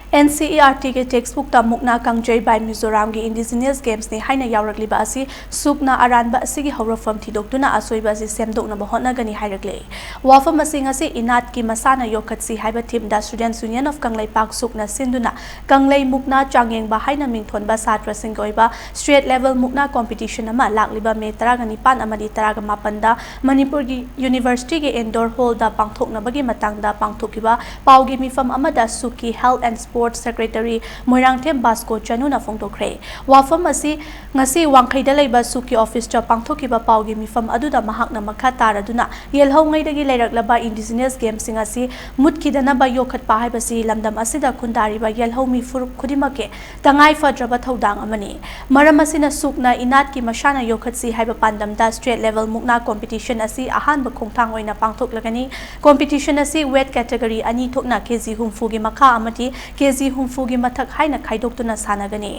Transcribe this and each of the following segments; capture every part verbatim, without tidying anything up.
NCERTꯒꯤ textbookꯇ ꯃꯨꯛꯅꯥ ꯀꯥꯡꯖꯩ by ꯃꯤꯖꯣꯔꯥꯝꯒꯤ indigenous gamesꯅꯤ ꯍꯥꯏꯅ ꯌꯥꯎꯔꯛꯂꯤꯕ ꯑꯁꯤ ꯁꯨꯛꯅ ꯑꯔꯥꯟꯕ ꯑꯁꯤꯒꯤ ꯍꯧꯔꯛꯐꯝ ꯊꯤꯗꯣꯛꯇꯨꯅ ꯑꯁꯣꯏꯕ ꯑꯁꯤ ꯁꯦꯝꯗꯣꯛꯅꯕ ꯍꯣꯠꯅꯒꯅꯤ ꯍꯥꯏꯔꯛꯂꯦ꯫ ꯋꯥꯐꯝ ꯑꯁꯤ ꯉꯁꯤ ꯏꯅꯥꯠꯀꯤ ꯃꯁꯥꯟꯅ ꯌꯣꯛꯈꯠꯁꯤ ꯍꯥꯏꯕ themeꯗ Students Union of ꯀꯪꯂꯩꯄꯥꯛ ꯁꯨꯛꯅ ꯁꯤꯟꯗꯨꯅ ꯀꯪꯂꯩ ꯃꯨꯛꯅꯥ ꯆꯥꯡꯌꯦꯡꯕ ꯍꯥꯏꯅ ꯃꯤꯡꯊꯣꯟꯕ ꯁꯥꯇ꯭ꯔꯁꯤꯡꯒꯤ ꯑꯣꯏꯕ state level ꯃꯨꯛꯅꯥ competition ꯑꯃ ꯂꯥꯛꯂꯤꯕ May ꯇꯔꯥꯒ ꯅꯤꯄꯥꯟ ꯑꯃꯗꯤ ꯇꯔꯥꯒ ꯃꯥꯄꯟꯗ ꯃꯅꯤꯄꯨꯔꯒꯤ universityꯒꯤ indoor hallꯗ ꯄꯥꯡꯊꯣꯛꯅꯕꯒꯤ ꯃꯇꯥꯡꯗ ꯄꯥꯡꯊꯣꯛꯈꯤꯕ ꯄꯥꯎꯒꯤ ꯃꯤꯐꯝ ꯑꯃꯗ ꯁꯨꯛꯀꯤ Health and Sports Secretary Moirangthem Vasco ꯆꯅꯨꯅ ꯐꯣꯡꯗꯣꯛꯈ꯭ꯔꯦ꯫ ꯋꯥꯐꯝ ꯑꯁꯤ ꯉꯁꯤ ꯋꯥꯡꯈꯩꯗ ꯂꯩꯕ ꯁꯨꯛꯀꯤ officeꯇ ꯄꯥꯡꯊꯣꯛꯈꯤꯕ ꯄꯥꯎꯒꯤ ꯃꯤꯐꯝ ꯑꯗꯨꯗ ꯃꯍꯥꯛꯅ ꯃꯈꯥ ꯇꯥꯔꯗꯨꯅ ꯌꯦꯜꯍꯧꯉꯩꯗꯒꯤ ꯂꯩꯔꯛꯂꯕ indigenous gamesꯁꯤꯡ ꯑꯁꯤ ꯃꯨꯠꯈꯤꯗꯅꯕ ꯌꯣꯛꯈꯠꯄ ꯍꯥꯏꯕꯁꯤ ꯂꯝꯗꯝ ꯑꯁꯤꯗ ꯈꯨꯟꯗꯥꯔꯤꯕ ꯌꯦꯜꯍꯧ ꯃꯤ ꯐꯨꯔꯨꯞ ꯈꯨꯗꯤꯡꯃꯛꯀꯤ ꯇꯉꯥꯏ ꯐꯗ꯭ꯔꯕ ꯊꯧꯗꯥꯡ ꯑꯃꯅꯤ꯫ ꯃꯔꯝ ꯑꯁꯤꯅ ꯁꯨꯛꯅ ꯏꯅꯥꯠꯀꯤ ꯃꯁꯥꯟꯅ ꯌꯣꯛꯈꯠꯁꯤ ꯍꯥꯏꯕ ꯄꯥꯟꯗꯝꯗ state level ꯃꯨꯛꯅꯥ competition ꯑꯁꯤ ꯑꯍꯥꯟꯕ ꯈꯣꯡꯊꯥꯡ ꯑꯣꯏꯅ ꯄꯥꯡꯊꯣꯛꯂꯒꯅꯤ꯫ Competition ꯑꯁꯤ weight category ꯑꯅꯤ ꯊꯣꯛꯅ KG ꯍꯨꯝꯐꯨꯒꯤ ꯃꯈꯥ ꯑꯃꯗꯤ KG ꯍꯨꯝꯐꯨꯒꯤ ꯃꯊꯛ ꯍꯥꯏꯅ ꯈꯥꯏꯗꯣꯛꯇꯨꯅ ꯁꯥꯟꯅꯒꯅꯤ꯫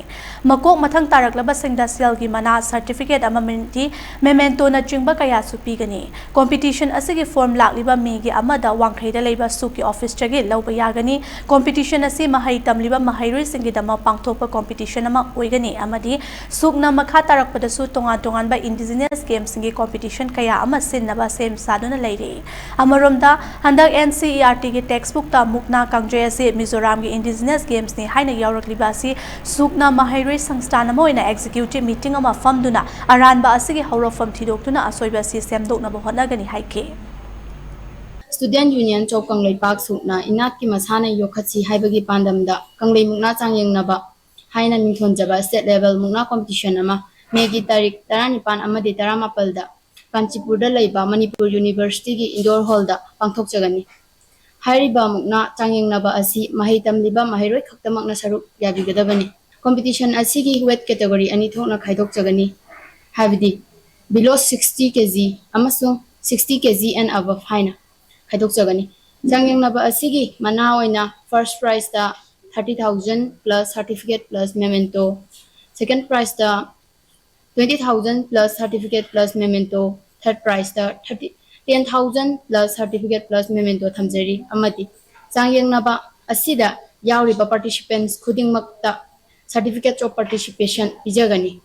ꯃꯀꯣꯛ ꯃꯊꯪ ꯇꯥꯔꯛꯂꯕꯁꯤꯡꯗ ꯁꯦꯜꯒꯤ ꯃꯅꯥ, certificate ꯑꯃꯗꯤ mementoꯅꯆꯤꯡꯕ ꯀꯌꯥꯁꯨ ꯄꯤꯒꯅꯤ꯫ Competition ꯑꯁꯤꯒꯤ form ꯂꯥꯛꯂꯤꯕ Mayꯒꯤ ꯑꯃꯗ ꯋꯥꯡꯈꯩꯗ ꯂꯩꯕ ꯁꯨꯛꯀꯤ officeꯇꯒꯤ ꯂꯧꯕ ꯌꯥꯒꯅꯤ꯫ Competition ꯑꯁꯤ ꯃꯍꯩ ꯇꯝꯂꯤꯕ ꯃꯍꯩꯔꯣꯏꯁꯤꯡꯒꯤꯗꯃꯛ ꯄꯥꯡꯊꯣꯛꯄ competition ꯑꯃ ꯑꯣꯏꯒꯅꯤ ꯑꯃꯗꯤ ꯁꯨꯛꯅ ꯃꯈꯥ ꯇꯥꯔꯛꯄꯗꯁꯨ ꯇꯣꯉꯥꯟ ꯇꯣꯉꯥꯟꯕ indigenous gamesꯁꯤꯡꯒꯤ competition ꯀꯌꯥ ꯑꯃ ꯁꯤꯟꯅꯕ ꯁꯦꯝ ꯁꯥꯗꯨꯅ ꯂꯩꯔꯤ꯫ ꯑꯃꯔꯣꯝꯗ, ꯍꯟꯗꯛ NCERTꯒꯤ textbookꯇ ꯃꯨꯛꯅꯥ ꯀꯥꯡꯖꯩ ꯑꯁꯤ ꯃꯤꯖꯣꯔꯥꯝꯒꯤ indigenous gamesꯅꯤ ꯍꯥꯏꯅ ꯌꯥꯎꯔꯛꯂꯤꯕ ꯑꯁꯤ ꯁꯨꯛꯅ ꯃꯍꯩꯔꯣꯏ ꯁꯪꯁꯊꯥꯟ ꯑꯃ ꯑꯣꯏꯅ executive meeting ꯑꯃ ꯐꯝꯗꯨꯅ ꯑꯔꯥꯟꯕ ꯑꯁꯤꯒꯤ ꯍꯧꯔꯛꯐꯝ ꯊꯤꯗꯣꯛꯇꯨꯅ ꯑꯁꯣꯏꯕ ꯑꯁꯤ ꯁꯦꯝꯗꯣꯛꯅꯕ ꯍꯣꯠꯅꯒꯅꯤ ꯍꯥꯏꯈꯤ꯫ Student Union of ꯀꯪꯂꯩꯄꯥꯛ ꯁꯨꯛꯅ ꯏꯅꯥꯠꯀꯤ ꯃꯁꯥꯟꯅ ꯌꯣꯛꯈꯠꯁꯤ ꯍꯥꯏꯕꯒꯤ ꯄꯥꯟꯗꯝꯗ ꯀꯪꯂꯩ ꯃꯨꯛꯅꯥ ꯆꯥꯡꯌꯦꯡꯅꯕ ꯍꯥꯏꯅ ꯃꯤꯡꯊꯣꯟꯖꯕ state level ꯃꯨꯛꯅꯥ competition ꯑꯃ Mayꯒꯤ ꯇꯥꯔꯤꯛ ꯇꯔꯥꯅꯤꯄꯥꯟ ꯑꯃꯗꯤ ꯇꯔꯥꯃꯥꯄꯜꯗ ꯀꯥꯟꯆꯤꯄꯨꯔꯗ ꯂꯩꯕ ꯃꯅꯤꯄꯨꯔ universityꯒꯤ indoor hallꯗ ꯄꯥꯡꯊꯣꯛꯆꯒꯅꯤ꯫ ꯍꯥꯏꯔꯤꯕ ꯃꯨꯛꯅꯥ ꯆꯥꯡꯌꯦꯡꯅꯕ ꯑꯁꯤ ꯃꯍꯩ ꯇꯝꯂꯤꯕ ꯃꯍꯩꯔꯣꯏ ꯈꯛꯇꯃꯛꯅ ꯁꯔꯨꯛ ꯌꯥꯕꯤꯒꯗꯕꯅꯤ꯫ Competition ꯑꯁꯤꯒꯤ weight category ꯑꯅꯤ ꯊꯣꯛꯅ ꯈꯥꯏꯗꯣꯛꯆꯒꯅꯤ, ꯍꯥꯏꯕꯗꯤ below sixty KG ꯑꯃꯁꯨꯡ sixty KG and above ꯍꯥꯏꯅ ꯈꯥꯏꯗꯣꯛꯆꯒꯅꯤ꯫ ꯆꯥꯡꯌꯦꯡꯅꯕ ꯑꯁꯤꯒꯤ ꯃꯅꯥ ꯑꯣꯏꯅ first prizeꯇ thirty thousand plus certificate plus memento, second prizeꯇ twenty thousand plus certificate plus memento, third prizeꯇ thirty, ten thousand plus certificate plus memento ꯊꯝꯖꯔꯤ꯫ ꯑꯃꯗꯤ ꯆꯥꯡꯌꯦꯡꯅꯕ ꯑꯁꯤꯗ ꯌꯥꯎꯔꯤꯕ participants ꯈꯨꯗꯤꯡꯃꯛꯇ certificates of participation ꯄꯤꯖꯒꯅꯤ꯫